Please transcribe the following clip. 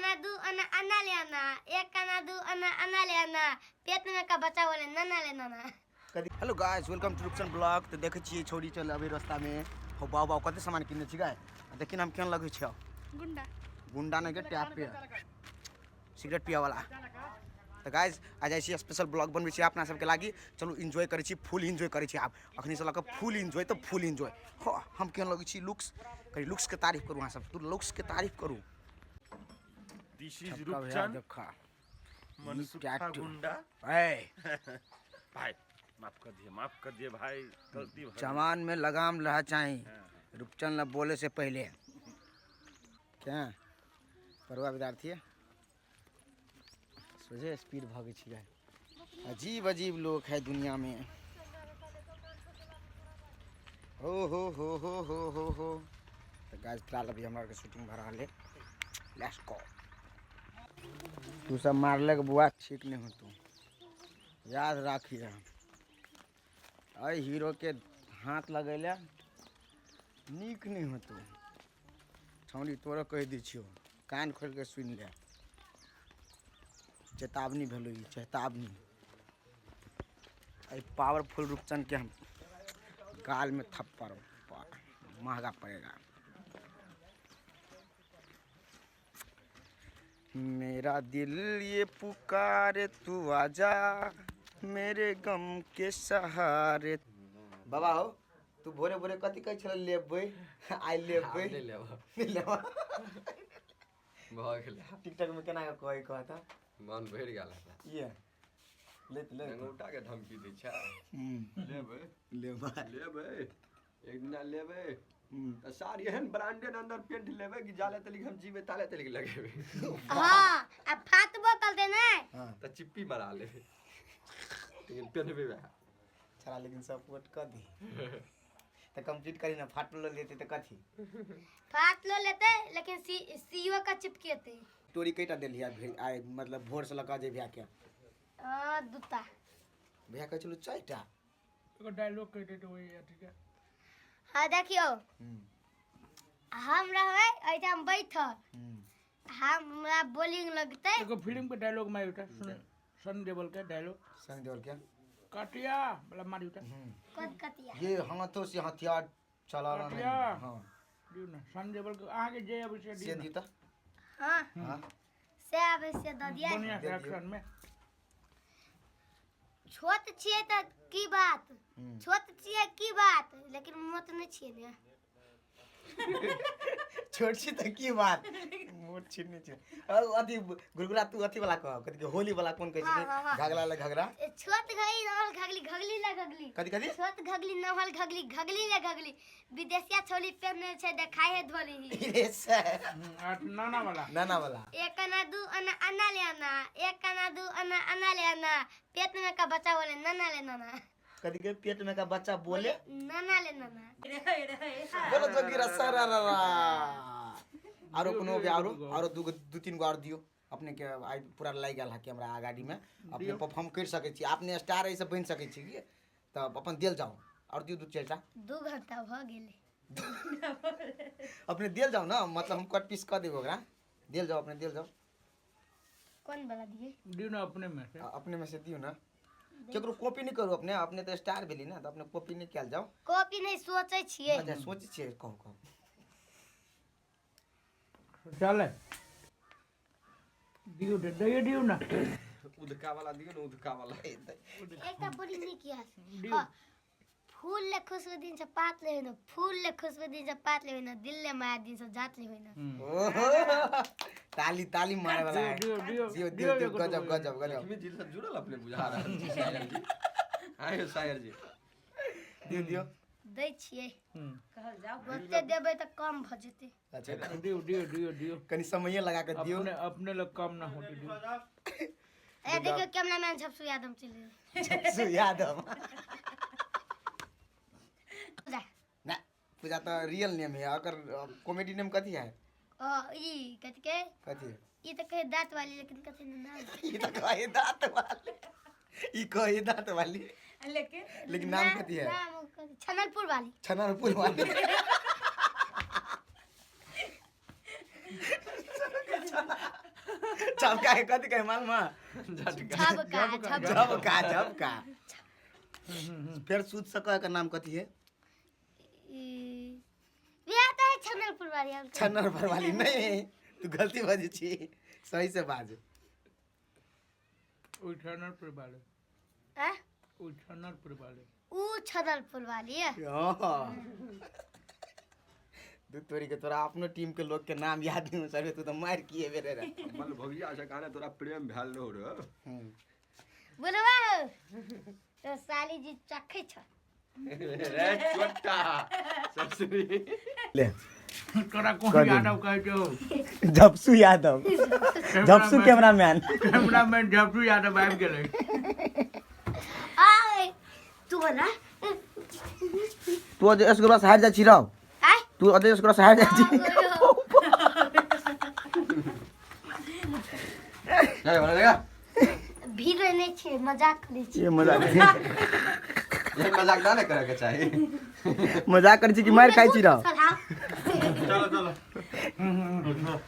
आना दू आना आना ले आना, एक आना दू आना आना ले आना, पेट में का बच्चा बोले नाना ले नाना। Hello guys, welcome to Rupchan blog. तऽ देखै छियै छौड़ी चल अबै रास्तामे। हो बाउ बाउ, कते सामान किनने छी गाय? आ देखी हम केहन लगै छै। गुंडा। गुंडा नहि के टैप पे सिगरेट पिया वाला। तऽ गाइस, आज जाइ छी स्पेशल ब्लॉग बनबै छी अपना सबके लागी। चलू एन्जॉय करै छी, फुल एन्जॉय करै छी। आब अखनी से लऽ कऽ फुल एन्जॉय, तऽ फुल एन्जॉय। हो, हम केहन लगै छी? लुक्स करी, लुक्सके तारीफ करू अहाँ सब, तू लुक्सके तारीफ करू। दिस is छक्का भैया। रूपचंद। देखा मनसुखा टैटू। गुंडा। ए भाई, माफ कर दिए, माफ कर दिए भाई, गलती भऽ गेल। जवान में लगाम रहा चाही। रूपचंद ला बोले से पहले क्या पढ़ुआ विद्यार्थी है सोझे स्पीड भगै छियै। अजीब अजीब लोग है दुनिया में। हो हो हो हो हो हो हो। तऽ गाइस, फिलहाल अभी हमरा आरके शूटिंग भऽ रहल है। Let's go. तू सब मारलक बुआ, ठीक नहीं हो तू, याद राखिए। एहि हीरो के हाथ लगैले नीक नहीं होतो। छौड़ी, तोरा कहि दै छियौ, कान खोलि के सुनि ले। चेतावनी भेलो ई, चेतावनी। एहि पावरफुल रूपचंद के हम गाल में थप्पड़ महंगा पड़ेगा। मेरा दिल ये पुकारे, तू आजा मेरे गम के सहारे। बाबा हो, तू भोरे भोरे कथी कहै छल? लेबै आइ, लेबै। नहि लेब। नहि लेब। भऽ गेलै। टिकटॉक में केना कऽ कहै कहता? मन भरि गेल हमरा। ये लेत ले। अंगूठा के धमकी दै छै। लेबै। लेबै। लेबै, एक दिना लेबै तऽ साड़ी एहन ब्रांडेड अंदर पेंट लेबै कि जाले तलिक हम जीबै ताले तलिक लगेबै। हाँ, आ फातबो करते ने। हाँ। तऽ चिप्पी मरा लेबै, लेकिन पेन्हबै वएह। छड़ा लेकिन सपोर्ट कऽ दी तऽ कंप्लीट करी ना। फाटलो लेते तऽ कथी? फाटलो लेते, लेकिन सी सीओ का चिपकेते। तोरी कैटा देलियै आइ, मतलब भोर से लऽ कऽ जे भैया के? हाँ, दूटा। भैया कहै छलू चारिटा। एगो डायलॉग कहि दे वही अथी के। हाँ, देखियौ, हम रहबै एहिठाम बैठल, हमरा बोलिंग लगतै। एगो फिल्म के डायलॉग मारि उठा, सुन, सनी देओल के डायलॉग। सनी देओल के। कटिया वाला मारि उठा। कद कतिया? ये हाथों से हथियार चलाना नहीं। कटिया। हाँ। दियौ ने सनी देओल के, अहाँके जे अबै से से दियौ ने। दी तऽ। हाँ। हाँ। से आबै से दऽ दिया। बढ़िया से दे दियौ। एक्शन में। छोट छियै तऽ की बात, छोट छियै की बात, लेकिन मोट नहि छियै ने। छोट छी तऽ की बात, मोट छी नहि छी। और अथी गुरगुरा, तू अथी वाला कह, कथी के होली वाला कोन कहै हाँ, हाँ, छै? हाँ। घगला ले घगरा। ए, छोट घगली नहल घगली, घगली ले घगली। कथी कथी? छोट घगली नहल घगली, घगली ले घगली, विदेशिया छोली पेहने छै, देखाय है धोली ही। रे से। आ नाना वाला। नाना वाला। एक आना दू आना आना ले आना, एक आना दू आना आना ले आना, पेट में का बच्चा बोले नाना ले नाना। कथी के पेट में का बच्चा बोले? नाना ले नाना। बोलो जोगी रा रा रा। आरो कोनो भी, आरो आरो दू दू तीन गो आरो दियौ अपने के। आइ पूरा लागि गेल है कि हमरा गाड़ीमे अपने परफॉर्म करि सकै छी, अपने स्टार एहिसँ बनि सकै छी कि तऽ अपन देल जाउ। आओर दियौ दू चारिटा। 2 घंटा भऽ गेलै। अपने देल जाउ ने, मतलब हम कट पीस कऽ देब ओकरा। देल जाउ, अपने देल जाउ। कोन वाला दियै? दियौ ने अपने में से। अपने में से दियौ ने, केकरो कॉपी नहि करू अपने। अपने तऽ स्टार भेली ने, तऽ अपने कॉपी नहि कयल जाउ। कॉपी नहि, सोचै छियै। अच्छा, सोचै छियै, कहू कहू। चले दियौ, दे दियौ, दियौ ने। उधका वाला दियौ ने, उधका वाला। एकटा बड़ी नीक याद। दियौ। हाँ, फूल ले खुशबू दिन से पात ले ना, फूल ले खुशबू दिन से पात ले ना, दिल ले माया दिन से जात ले ना। ओहो, ताली ताली मारे वाला है। दियौ, दियौ। दियौ दियौ दियौ। एगो गजब। दूगो। गजब गजब। लक्ष्मी जी से जुड़ल अपने बुझा रहल छी शायर जी। आइयो शायर जी। दियौ दियौ। दै छियै। हम्म। ओते देबै तऽ कम भऽ जेतै। अच्छा। दियौ दियौ दियौ दियौ। कनि समये लगा कऽ दियौ। अपने अपने लग कम ना होते, दियौ। ए देखियौ, कैमरामैन झपसू यादव चलि गेलै। झपसू यादव। जा। ना, पूजा तऽ रियल नेम है। ओकर कॉमेडी नेम कथी है? ओ ई कथी के? कथी? ई तऽ कहे दाँत वाली, लेकिन कथी ने नाम? ई तऽ कहे दाँत वाली, ई कहे दाँत वाली। लेकिन लेकिन नाम कथी है? नाम ओकर छनलपुर वाली। छनरपुर वाली। झबका के कथी कहे मालूम है? झबका झबका। झबका झबका। फेर सूत सक के नाम कथी है? ई बियाह त है छनलपुर वाली हम। छन्नर पर वाली नहीं, तू गलती बजै छी, सही से बाज। उछनरपुर वाले। आ? उछनरपुर वाले। ऊ छनलपुर वाली है। हाँ। दू तोरी के तोरा अपनो टीम के लोग के नाम याद नहीं हो सर, तू तो मार किए बेरे रे। मल भगिया से कहना तोरा प्रेम भेल रहो रे। बोलबा हो तो साली जी चखै छ। रे छोटा ससुरी। ले। तोरा कोन यादव कहै छौ? झपसू यादव, झपसू कैमरामैन। कैमरामैन झपसू यादव आबि गेलै। आय तोरा। तू अजय एसगुरा से हारि जाइ छी रौ। आय। तू अजय एसगुरा से हारि जाइ छी। रे बना देगा। भीड़ नहि छै, मजाक करै छी। ये मजाक ये मजाक ना करे के चाही। मजाक करै छी कि मारि खाइ छी रौ? सलाम। चलो चलो।